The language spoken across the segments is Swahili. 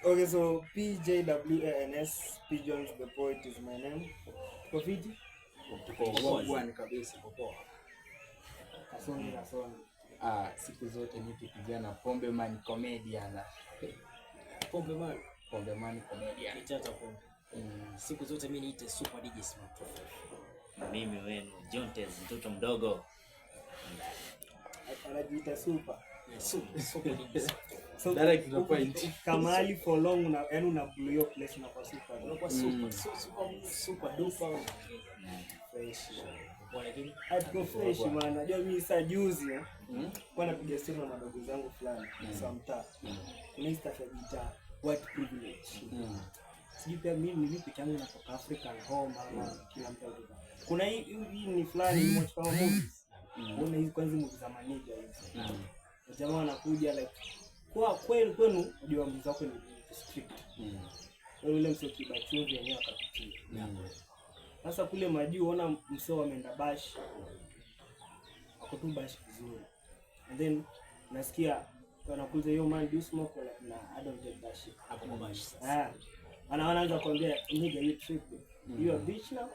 Okay, so PJWANS, Pigeons the Poet is my name. Tuko fiti? Tuko Wagwan kabisa. Poa. Kasonge kasonge. Ah, siku zote niti kijana Pombe Man comedian. Pombe man. Pombe Man comedian. Nitata pombe. Siku zote mimi niite Super DJ Smart. Na mimi wenu Jontes, mtoto mdogo. Anajiita super. Yeah, super DJ Smart. So, Direct to the point. Kamali for long una, yani una blow your place unakuwa super. Unakuwa super, super, super duper. Fresh. Bwana lakini Ah, tuko fresh man. Najua mimi saa juzi kwa napiga story na madogo zangu fulani sa mtaa. Kuna hii stuff ya gitaa, white privilege. Sijui pia mimi ni vipi yangu natoka African home ama kila mtu anatoka. Kuna hii ni fulani ni watch kama movies. Unaona hizi kwanza movies za manija hizi. Jamaa wanakuja like kwa kweli kwenu unajua mzee wako ni strict. Wewe yule msee ukiiba chumvi yenyewe akapitia. Sasa kule majuu unaona msee wameenda bash. Wako tu bash vizuri. And then nasikia wanakuuliza, "Yo man, do you smoke?" Like, "Nah, I don't take that shit." Hapo kwa bash sasa. Ah. Wanaanza kuambia, "Nigga, you tripping. You a bitch now?"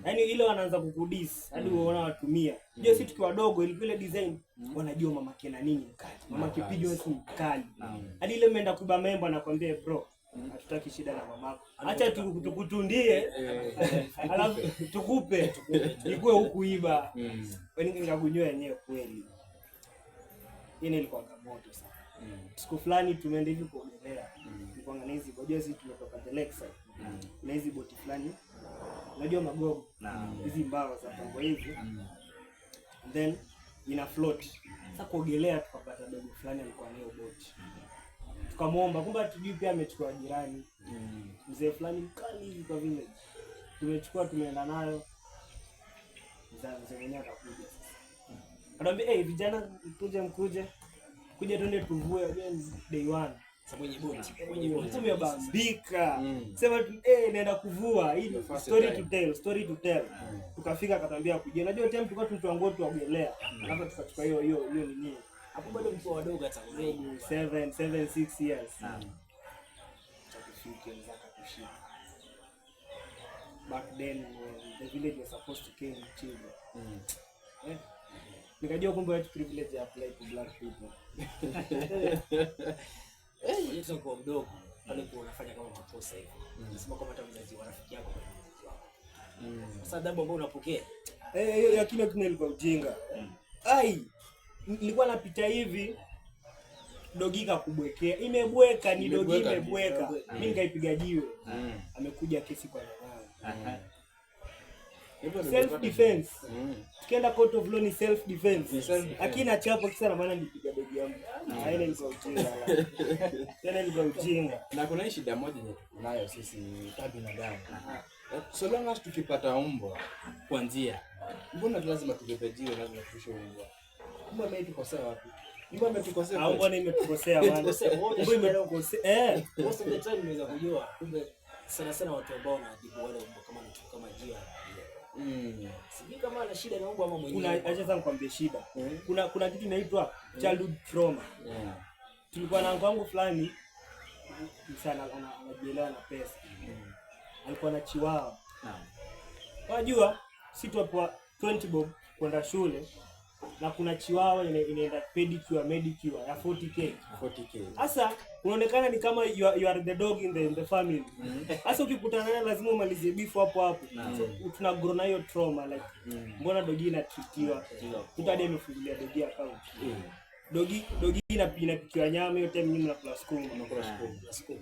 Yaani ile wanaanza kukudis hadi unaona watumia. Ndio sisi tukiwa wadogo ilikuwa ile design wanajua mama kena nini mkali. Mama Kipijo si mkali. Hadi ile mmeenda kuiba memba anakuambia, "Bro, hatutaki shida na mamako. Acha tukutundie alafu tukupe ikuwe huku iba." Kwani nikagunyoa yenyewe kweli. Hii ilikuwa moto sana. Siku fulani tumeenda hivi kuogelea. Tulikuwa na hizi, unajua sisi tumetoka the lakeside. Kuna hizi boti fulani. Unajua magogo. Hizi mbao za pango hivi. And then ina float. Sasa kuogelea tukapata dogo fulani alikuwa na hiyo boti. Tukamwomba, kumbe hatujui pia amechukua jirani. Mzee fulani mkali hivi kwa village. Tumechukua tumeenda nayo. Mzee mwenyewe akakuja sasa. Anambia, "Hey, vijana, mkuje mkuje. Kuja twende tuvue." Unajua ni day one. Sasa mwenye boti, mwenye boti. Tumebambika. Sema tu, eh, naenda kuvua. Hii The first story time. To tell, story to tell. Tukafika akatambia kuja. Unajua time tulikuwa tunatoa nguo tuogelea. Alafu tukachukua hiyo hiyo hiyo nini. Hapo bado mko wadogo hata 7 7 6 years. Tukafika mzee akatushika. Back then when the village was supposed to cane children. Eh? Nikajua kumbe white privilege apply to black people. Yetu kwa mdogo pale kwa unafanya kama makosa hivi. Nasema kama hata mzazi wa rafiki yako ni mzazi wako. Sasa adhabu ambayo unapokea Eh, hiyo ya kina ilikuwa ujinga. Ai, nilikuwa napita hivi dogi kakubwekea. Imebweka ni dogi Imebweka. imebweka. Mimi nikaipiga jiwe. Amekuja kesi kwa nyanyao. Hivyo ndio Self nilipata- defense. Tukienda court of law ni self defense. Ni self defense. Lakini chapo kisa na maana nilipiga dogi yangu. Ah, ile ilikuwa ujinga. Tena ilikuwa ujinga. Na kuna hii shida moja yenye tuko nayo sisi kama binadamu. So long as tukipata umbwa kwa njia, mbona lazima tubebe jiwe, lazima turushe umbwa? Mbwa ametukosea wapi? Mbwa ametukosea Au kweli? mbona imetukosea bwana? Tukosea, wote Mbona imetukosea? Eh. Most of the time unaweza kujua kumbe sana sana watu ambao wanaadhibu wale umbwa kama mtu kama jiwe anaambia. Sijui kama ana shida na umbwa ama Kuna mwenyewe. acha sasa nikwambie shida. Kuna kitu inaitwa childhood trauma. Tulikuwa na uncle wangu fulani sana anajielewa na pesa. Alikuwa na chihuahua. Unajua si tuwapewa 20 bob kwenda shule na kuna chihuahua inaenda pedicure medicure ya 40K. 40K. Sasa unaonekana ni kama you are the dog in the family. Sasa ukikutana naye lazima umalizie beef hapo hapo. So tuna grow na hiyo trauma like mbona dogi inatreatiwa? Mtu hadi amefungulia dogi account. Dogi inapikiwa nyama hiyo time nyinyi mnakula sukuma. Unakula sukuma. Sukuma.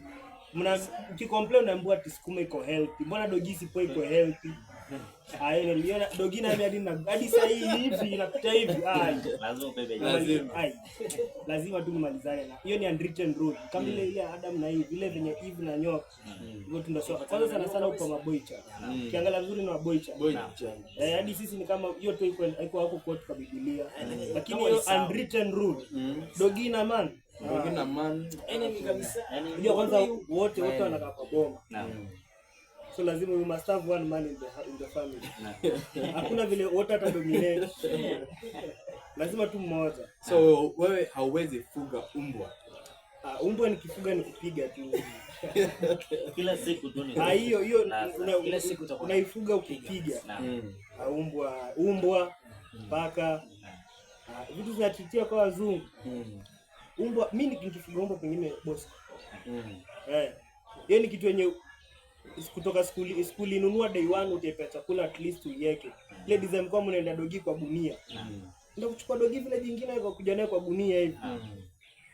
Mna ukicomplain unaambiwa ati sukuma iko healthy. Mbona dogi isipo iko healthy? Ah, niliona dogi na hadi na hadi sasa hii hivi inapita hivi. Ai. Lazima ubebe jiwe. Lazima. Ai. Lazima tu nimalizane na. Hiyo ni unwritten rule. Kama ile ile Adam na Eve, ile venye Eve na nyoka. Hivyo tunasema kwanza sana sana kwa maboicha. Ukiangalia vizuri ni maboicha. Boy Eh, hadi sisi ni kama hiyo tu iko haiko hapo kwa kwa Biblia. Lakini Kama hiyo ni sawa. unwritten rule. Dogi na man. Dogi na man. Enemy kabisa. Yaani Unajua kwanza wote wote wanakaa kwa boma. Naam. So lazima we must have one man in the family. Hakuna vile wote ata dominate. Lazima tu mmoja. So wewe hauwezi fuga umbwa. Umbwa nikifuga ni kupiga tu. Kila siku tu ni Ah, hiyo hiyo Sasa, kila siku utakuwa unaifuga ukipiga. Naam. Umbwa, paka, vitu zinatitia kwa wazungu. Umbwa, mimi nikifuga umbwa pengine Bosco. Eh. Hiyo ni kitu yenye kutoka skuli nunua day one utaipea chakula at least uiweke. Ile design kwa mnaenda dogi kwa gunia. Ndio kuchukua dogi vile jingine kwa kuja naye kwa gunia hivi.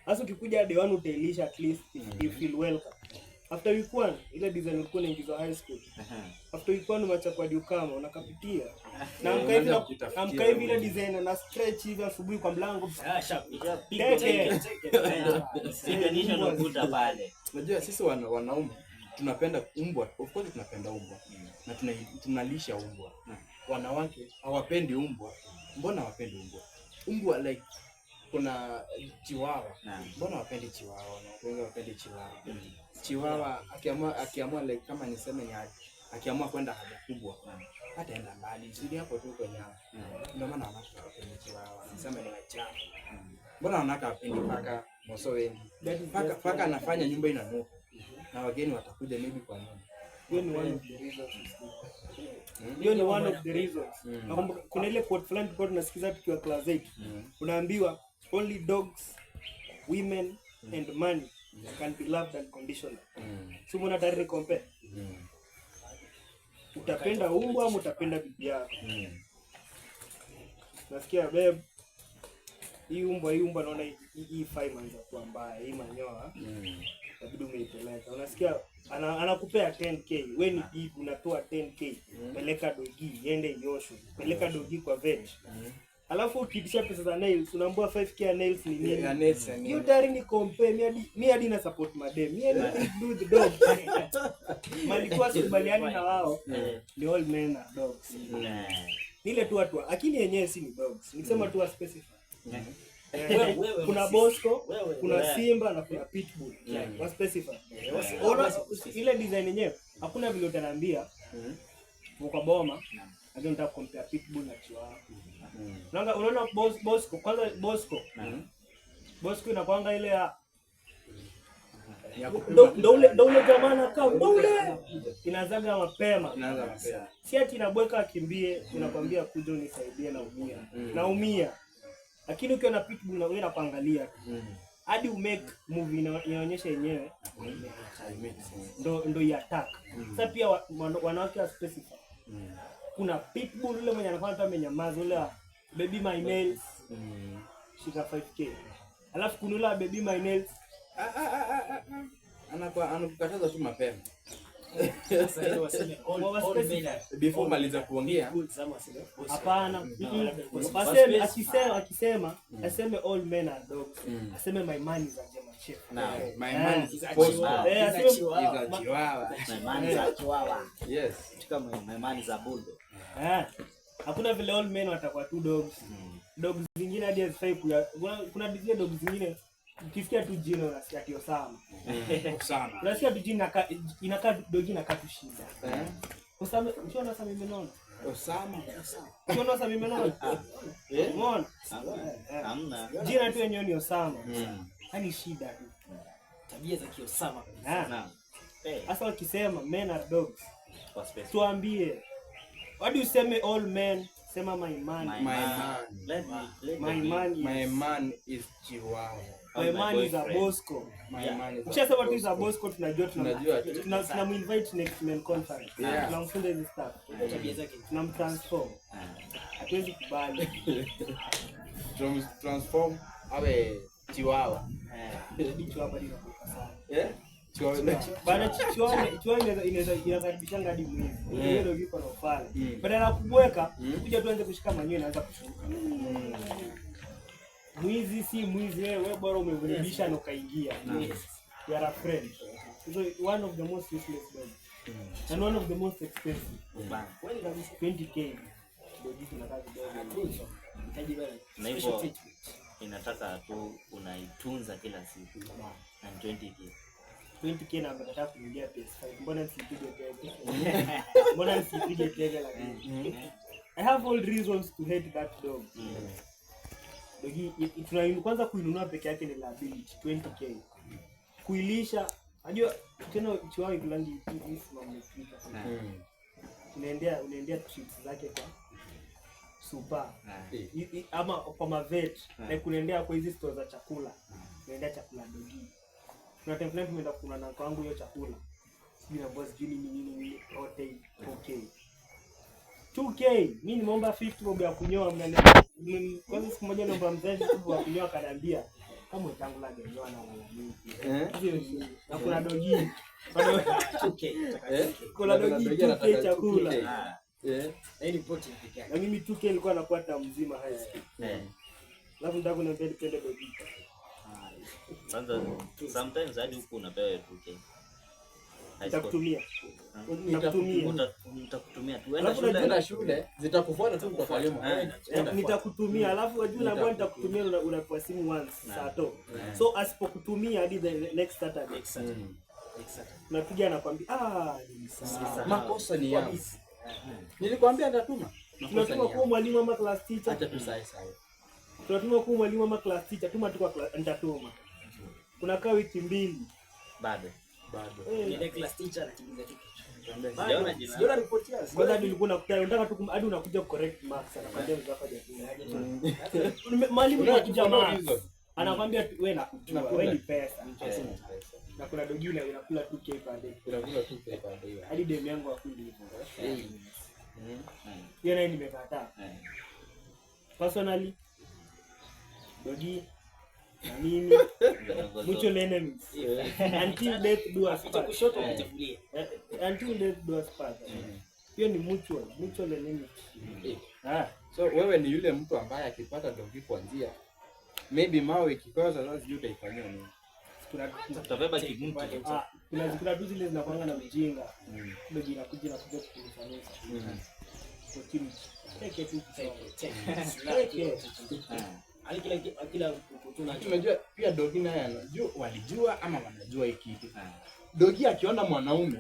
Sasa ukikuja day one utailisha at least you feel welcome. After week one ile design ulikuwa unaingizwa high school. After week one umeacha kwa kama unakapitia. Na mka hivi Unaanza kujitafutia na mka hivi ile wewe. Design na stretch hivi asubuhi kwa mlango. Ah, sharp. Teke. Teke, teke. Piganisha na ukuta pale. Unajua sisi wanaume tunapenda umbwa, of course tunapenda umbwa na tunalisha umbwa. Wanawake hawapendi umbwa. Mbona hawapendi umbwa? Umbwa like kuna chihuahua. Naam. Mbona hawapendi chihuahua? Wanawake wengi hawapendi chihuahua. Chihuahua akiamua like kama niseme ni aje, akiamua kwenda haja kubwa hataenda mbali, zidi hapo tu kwenye hapo. Ndio maana wanawake hawapendi chihuahua, wanasema ni wachafu. Mbona wanawake hawapendi paka? Moso wengi That is paka, just paka anafanya nyumba inanuka na wageni watakuja maybe kwa nyumba. Hiyo ni one of the reasons. Hiyo ni one of the reasons. Nakumbuka kuna ile quote fulani tulikuwa tunasikiza tukiwa class 8. Unaambiwa only dogs, women and money can be loved unconditionally. So mbona tayari ni compare? Utapenda umbwa ama utapenda bibi yako? Nasikia babe, hii umbwa naona hii fai imeanza kuwa mbaya, hii manyoa. Inabidi umeipeleka. Unasikia anakupea 10K, we ni bibi unatoa 10K. Peleka dogi iende ioshwe. Peleka dogi kwa vet. Alafu ukiitisha pesa za nails unaambiwa 5K ya nails ni nini? Ya nails ya nini? Hiyo tayari ni compare. Mi hadi na support madem. Mi anything to do with the dog. Malikuwa sikubaliani na wao. Ni all men are dogs. Ni ile tu watu akili yenyewe si ni dogs. Nikisema tu wa specify. Wewe Kuna sisi. Bosco, Wewe, kuna wewe. Simba na kuna Pitbull. Wa specify. Ona ile design yenyewe hakuna vile utaniambia uko boma lakini unataka compare Pitbull na Chihuahua. Unaona Bosco kwanza Bosco. Bosco inakuanga ile ya Ya kupigwa. ndo ule jamaa anakaa ndo ule inazaga mapema. Inaanza mapema. Si ati inabweka akimbie, inakwambia kuja unisaidie, naumia. Naumia. Lakini ukiwa na Pitbull na wewe inakuangalia tu. Hadi umake movie inaonyesha yenyewe It makes sense. ndo iattack. Sasa pia wanawake wa specify. Kuna Pitbull ule mwenye anakuwa tu amenyamaza ule wa, baby my nails shika 5K. Alafu kuna ule wa baby my nails. Ah, ah, ah, ah, ah. Anakuwa anakukataza tu mapema. Sasa hiyo waseme all men are Before maliza kuongea. good, ama waseme boss. Hapana. Labda boss. Aseme akisema aseme all men are dogs. Aseme my man is a German Shepherd. Naam. My Eh. man is Is a Bosco. chihuahua. Eh, Is a aseme- chihuahua. Is a chihuahua. My man is a chihuahua. Yes. Kitu kama my man is a bulldog. Eh. Hakuna vile all men watakuwa tu dogs. Dogs zingine hadi hazifai kuya. Kuna zile dogs zingine ukisikia tu jina unasikia ati Osama. Sana. Unasikia tu jina inakaa dogi inakaa tu shida. Eh? Osama, ukiona Osama imenona. Osama. Ukiona Osama imenona. Eh? Umeona? Hamna. Jina tu yenyewe ni Osama. Yaani shida tu. Tabia za kiosama. Ah. Naam. Eh, Sasa wakisema men are dogs, kwa specify. tuambie. Wadi useme all men, sema my man. My My man. Let My me be. man is, My man is chihuahua. my My man is a boyfriend. Bosco. My Yeah. man is a Ukishasema tu is a Bosco tunajua Tunajua tu. tunamuinvite next men conference. Yeah. Tunamfunza hizi stuff. Tabia zake. Tunamtransform. Hatuwezi kubali. Transform awe chihuahua. Bicho hapa linakufa sana. Eh? Chihuahua. Bana chihuahua chihuahua inaweza inakaribishanga hadi mwizi. Hiyo ndio viko na ufala. Badala ya kubweka, kuja tuanze kushika manyoya inaanza kushuka. Mwizi si mwizi wewe, wewe bora umevurudisha na ukaingia. You are a friend. So one of the most useless dogs. And one of the most expensive. Kweli kabisa. 20K. Dogi zinakaa kidogo. Anatunzwa. Hitaji bana. Na hivyo- Special treatment. Inataka tu unaitunza kila siku. And 20K. 20K na amekataa kununulia PS5. Mbona nisipige tege? Mbona nisipige tege lakini? I have all reasons to hate that dog. Dogi kwanza kuinunua peke yake ni liability 20K. Kuilisha, unajua tena chihuahua ikulangi hizi mambo ya. Unaendea treats zake kwa super. Ama kwa mavet, like unaendea kwa hizi store za chakula. Unaendea chakula dogi. Kuna time fulani tumeenda kula na kwangu hiyo chakula. Sijui na boss sijui nini nini nini protein 2K. 2K, mimi nimeomba 50 bob ya kunyoa mnaniambia. Kwanza siku moja naomba mzazi tu wa kunyoa akaniambia kama utangu la genyoa na lalamiki. Eh? Na kuna dogi. 2K. Eh? Kuna dogi Dogi 2K anataka chakula. 2K. Ah. Eh? Na hii ni protein peke yake. Na mimi 2K ilikuwa nakuwa tamu mzima high school. Alafu nataka kuniambia nipende dogi. Kwanza sometimes hadi huku unapewa hiyo 2K. High school. Nitakutumia. Nitakutumia. Nitakutumia tu. Enda Alafu shule. Enda shule zitakufuata tu kutoka nyuma. Eh. Nitakutumia alafu wajua unaambiwa nitakutumia unapewa simu once saa to. So asipokutumia hadi the next Saturday. Next Saturday. Next Saturday. Unapiga anakwambia nilisahau. Makosa ni yangu. Nilikwambia nitatuma. Makosa Tunatuma ni kwa yangu. mwalimu ama class teacher. Acha tu sahi sahi. Tunatuma kwa mwalimu ama class teacher, tuma tu kwa class, nitatuma. Kunakaa wiki mbili. Bado. Bado. Ile class teacher anakimbiza tu. Sijaona jina. Sijaona report yao. Kwanza hadi ulikuwa unakuta unataka tu hadi unakuja correct marks anakwambia mzako hajatuma. Mwalimu anakuja Unaona marks. hizo? Anakwambia wewe nakujua, Nakula. wewe ni pesa. Eh. Na kuna dogi ile inakula 2K per day. Unakula tu per day. Hadi demu yangu hakuli hivyo. Eh. Hiyo nayo nimekataa. Personally, dogi na mimi mutual enemies until death do us Pita part. kushoto upite kulia. Until death do us part. Hiyo ni mutual enemy. Ah, So wewe ni yule mtu ambaye akipata dogi kuanzia maybe mawe ikikosa sasa sijui utaifanyia nini. kuna Tutabeba kimti. kuna tu zile zinakuanga na mjinga. Dogi inakuja kukunusa. Kwa kimti. Teke tu Teke, kisongo. teke. Teke. Hadi kila kutuna Unajua pia dogi naye anajua walijua ama wanajua hii kitu. Dogi akiona mwanaume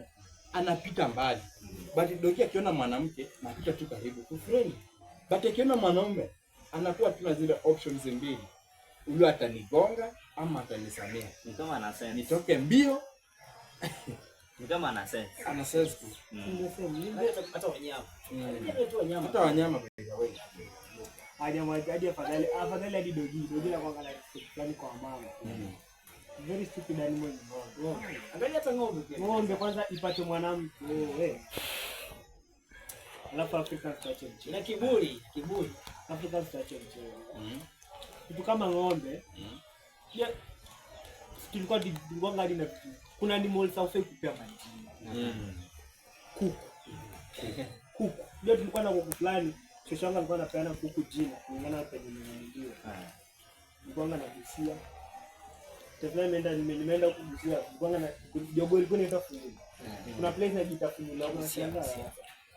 anapita mbali. But dogi akiona mwanamke anapita tu karibu tu friendly. But akiona mwanaume anakuwa tu na zile options mbili. Huyu atanigonga ama atanisamea. Ni kama ana sense. Nitoke mbio Ni kama ana sense. ana sense tu. Hata wanyama. Hata wanyama. Hata wanyama by the way. Hadi afadhali hadi dogi. Dogi inakuanga na respect fulani kwa mama. Very stupid animal ni ng'ombe. Angalia hata ng'ombe pia. Ng'ombe kwanza ipate mwanamke. Wewe. Alafu Africans tuache mchezo. Ina kiburi, kiburi. Africans tuache mchezo. Kitu kama ng'ombe. Ya tulikuwa tulikuwa hadi na vitu. Kuna animals haufai kupea majina. Kuku. Kuku. Ndio tulikuwa na kuku fulani. Shosho yangu alikuwa anapeana kuku jina kulingana na penye nimenunuliwa. Nilikuwa na Busia. Tena nimeenda huku Busia. Nilikuwa na jogoo ilikuwa inaitwa Funyula. Kuna place inajiita Funyula. Unashangaa.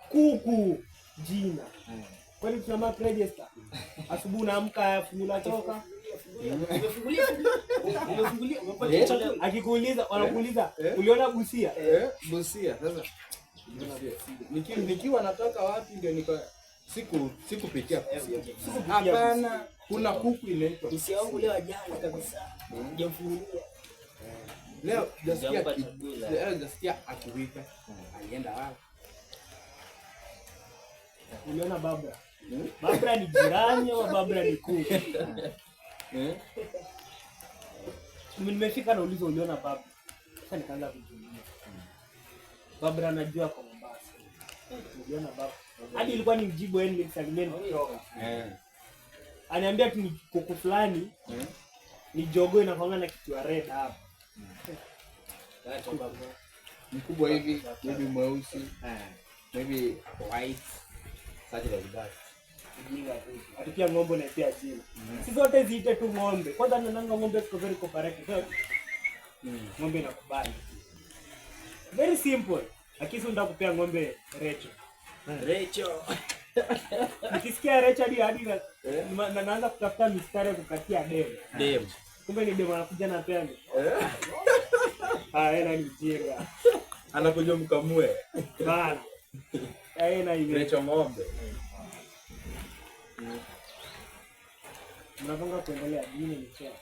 Kuku jina. Kwani tuna mark register? Asubuhi unaamka Funyula toka. Umefungulia, umefungulia, umepata chakula. Akikuuliza wanakuuliza uliona Busia? Busia sasa. Busia. Nikiwa natoka wapi ndio niko sikupitia Busia. Hapana, kuna kuku inaitwa Busia wangu leo ajala kabisa. Hujamfungulia. Leo hujasikia Hujampa chakula. leo hujasikia akiwika. Alienda wapi? Uliona Babra? Babra ni jirani au Babra ni kuku? Eh? Nimefika nauliza uliona Babra. Sasa nikaanza kujiuliza. Babra anajua kwa Mombasa. Uliona Babra. Hadi ilikuwa ni mjibu yani nisalimie nikitoka. Eh. Aniambia tu ni kuku fulani Eh. ni jogoo inakwanga na kitu ya red hapa. Mkubwa hivi, maybe mweusi, maybe white, such like that. Ujinga tu. Ati pia ng'ombe unaipea jina. Si zote ziite tu ng'ombe. Kwanza nananga ng'ombe ziko very cooperative. Ng'ombe inakubali. Very simple. Lakini si unataka kupea ng'ombe Recho. Recho. Nikisikia Recho hadi na naanza kutafuta mistari ya kukatia demu. Dem. Kumbe ni demu anakuja na pembe. Ah, yeye ni mjinga. Anakuja mkamue. Bana. Yeye na hivi. Recho ng'ombe. Mnapanga kuendelea dini ni cheo.